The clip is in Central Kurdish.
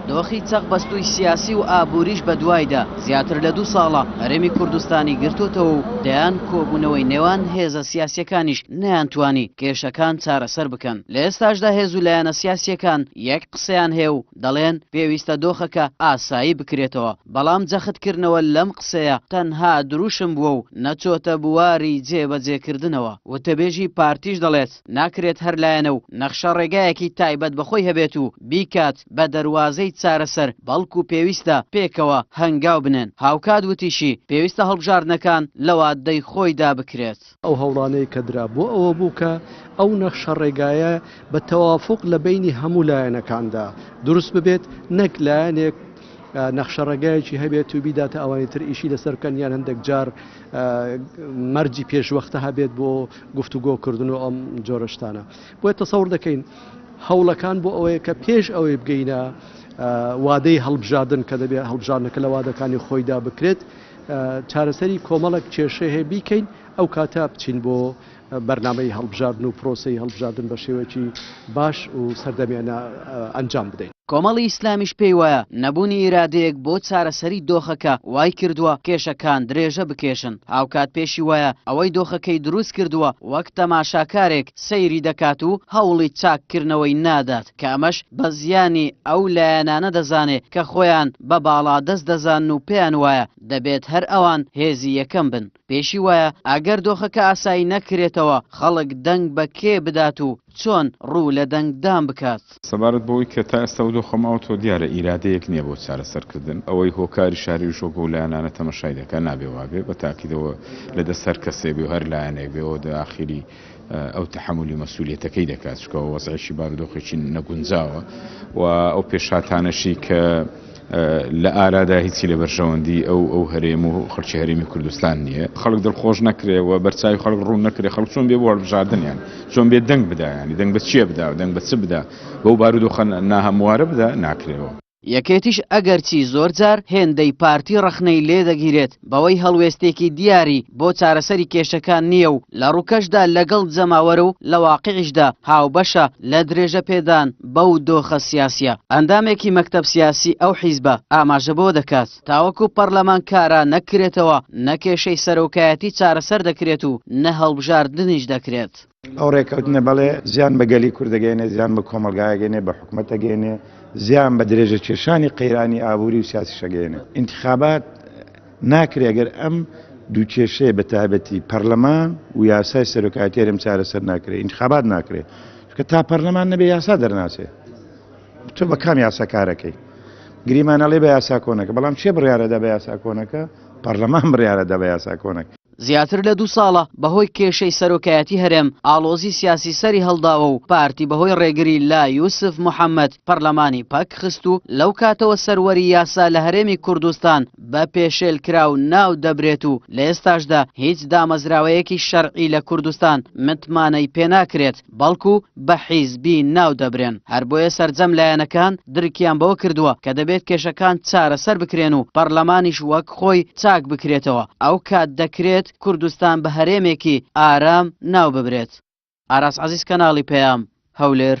دۆخی چەقبەستووی سیاسی و ئابووریش بەدوایدا زیاتر لە دوو ساڵە هەرێمی کوردستانی گرتۆتەوە و دەیان کۆبوونەوەی نێوان هێزە سیاسییەکانیش نەیانتوانی کێشەکان چارەسەر بکەن. لە ئێستاشدا هێز و لایەنە سیاسییەکان یەک قسەیان هەیە و دەڵێن پێویستە دۆخەکە ئاسایی بکرێتەوە، بەڵام جەختکردنەوە لەم قسەیە تەنها دروشم بووە و نەچۆتە بواری جێبەجێکردنەوە. وتەبێژی پارتیش دەڵێت، ناکرێت هەر لایەنە و نەخشە ڕێگایەکی تایبەت بە خۆی هەبێت و بیکات بە دەروازەی چارەسەر، بەڵکو پێویستە پێکەوە هەنگاو بنێن. هاوکات وتیشی، پێویستە هەڵبژاردنەکان لە وادەی خۆیدا بکرێت. ئەو هەوڵانەی کە درا بۆ ئەوە بوو کە ئەو نەخشە ڕێگایە بە تەوافوق لە بەینی هەموو لایەنەکاندا دروست ببێت نەک لایەنێک نەخشە ڕێگایەکی هەبێت و بیداتە ئەوانی تر ئیشی لەسەر بکەن یان هەندێک جار مەرجی پێشوەختە هەبێت بۆ گفتوگۆ کردن و ئەم جۆرە شتانە. بۆیە تەسەور دەکەین هەوڵەکان بۆ ئەوەیە کە پێش ئەوەی بگەینە وادەی هەڵبژاردن کە دەبێت هەڵبژاردنەکە لە وادەکانی خۆیدا بکرێت چارەسەری کۆمەڵێک کێشەی هەیە بیکەین ئەو کاتە بچین بۆ بەرنامەی هەڵبژاردن و پرۆسەی هەڵبژاردن بە شێوەیەکی باش و سەردەمیانە ئەنجام بدەین. کۆمەڵی ئیسلامیش پێی وایە نەبوونی ئیرادەیەک بۆ چارەسەری دۆخەکە وای کردووە کێشەکان درێژە بکێشن، هاوکات پێشی وایە ئەوەی دۆخەکەی دروست کردووە وەک تەماشاکارێک سەیری دەکات و هەوڵی چاککردنەوەی نادات، کە ئەمەش بە زیانی ئەو لایەنانە دەزانێ کە خۆیان بە باڵادەست دەزانن و پێیان وایە دەبێت هەر ئەوان هێزی یەکەم بن. پێشی وایە ئەگەر دۆخەکە ئاسایی نەکرێتەوە خەڵک دەنگ بە کێ بدات و چۆن ڕوو لە دەنگدان بکات؟ سەبارەت بەوەی کە تا ئێستا ئەو دۆخە ماوەتەوە دیارە ئیرادەیەک نییە بۆ چارەسەرکردن، ئەوەی هۆکاری شاریش وەک ئەو لایەنانە تەمەشای دەکات نابێ وابێ، بە تاکیدەوە لە دەست هەر کەسێک بێ و هەر لایەنێک بێ و داخیلی ئەو تەحەمولی مەسولیەتەکەی دەکات، چونکە ئەوە وەزعێکی بارودۆخێکی نەگونجاوە و ئەو پێشهاتانەشی کە لە ئارادا هیچی لە بەرژەوەندی ئەو ئەو هەرێم و خەڵکی هەرێمی کوردستان نییە. خەڵک دڵخۆش نەکرێ و بەرچاوی خەڵک ڕوون نەکرێ، خەڵک چۆن بێ بۆ هەڵبژاردنیان، چۆن بێ دەنگ بدا، یانی دەنگ بە چییە بدا و دەنگ بە چ بدا، بەو بارودۆخە ناهەموارە بدا، ناکرێەوە. یەکێتیش ئەگەرچی زۆرجار هێندەی پارتی ڕەخنەی لێدەگیرێت بەوەی هەڵوێستێکی دیاری بۆ چارەسەری کێشەکان نییە و لە ڕووکەشدا لەگەڵ جەماوەرە و لە واقیعیشدا هاوبەشە لە درێژەپێدان بەو دۆخە سیاسییە. ئەندامێکی مەکتەب سیاسی ئەو حیزبە ئاماژە بەوە دەکات، تاوەکو پەرلەمان کارا نەکرێتەوە نە کێشەی سەرۆکایەتی چارەسەر دەکرێت و نە هەڵبژاردنیش دەکرێت. ئەو ڕێککەوتنە بەڵێ زیان بە گەلی کورد دەگەیەنێ، زیان بە کۆمەڵگا ئەگەینێ، بە حکومەت ئەگەینێ، زیان بە درێژە کێشانی قەیرانی ئابووری و سیاسیش ئەگەیەنێ. ئینتخابات ناکرێ ئەگەر ئەم دوو کێشەیە بە تایبەتی پەرلەمان و یاسای سەرۆکایەتی هەرێم چارەسەر ناکرێ، ئینتخابات ناکرێ. چونکە تا پەرلەمان نەبێ یاسا دەرناچێ. تۆ بە کام یاسا کارەکەی؟ گریمان ئەڵێ بە یاسا کۆنەکە، بەڵام کێ بڕیارەدا بە یاسا کۆنەکە؟ پەرلەمان بڕیارەدا بە یاسا کۆنەکە. زیاتر لە دوو ساڵە بەهۆی کێشەی سەرۆکایەتی هەرێم ئاڵۆزی سیاسی سەری هەڵداوە و پارتی بەهۆی ڕێگری لە یوسف محەمەد پەرلەمانی پەکخست و لەو کاتەوە سەروەری یاسا لە هەرێمی کوردستان بە پێشێلکراو ناو دەبرێت و لە ئێستاشدا هیچ دامەزراوەیەکی شەرعی لە کوردستان متمانەی پێناکرێت. بەڵکو بە حیزبی ناو دەبرێن، هەر بۆیە سەرجەم لایەنەکان درکیان بەوە کردووە کە دەبێت کێشەکان چارەسەر بکرێن و پەرلەمانیش وەک خۆی چاک بکرێتەوە، ئەو کات دەکرێت کوردستان بە هەرێمێکی ئارام ناو ببرێت. ئاراس عەزیز کەناڵی پەیام، هەولێر.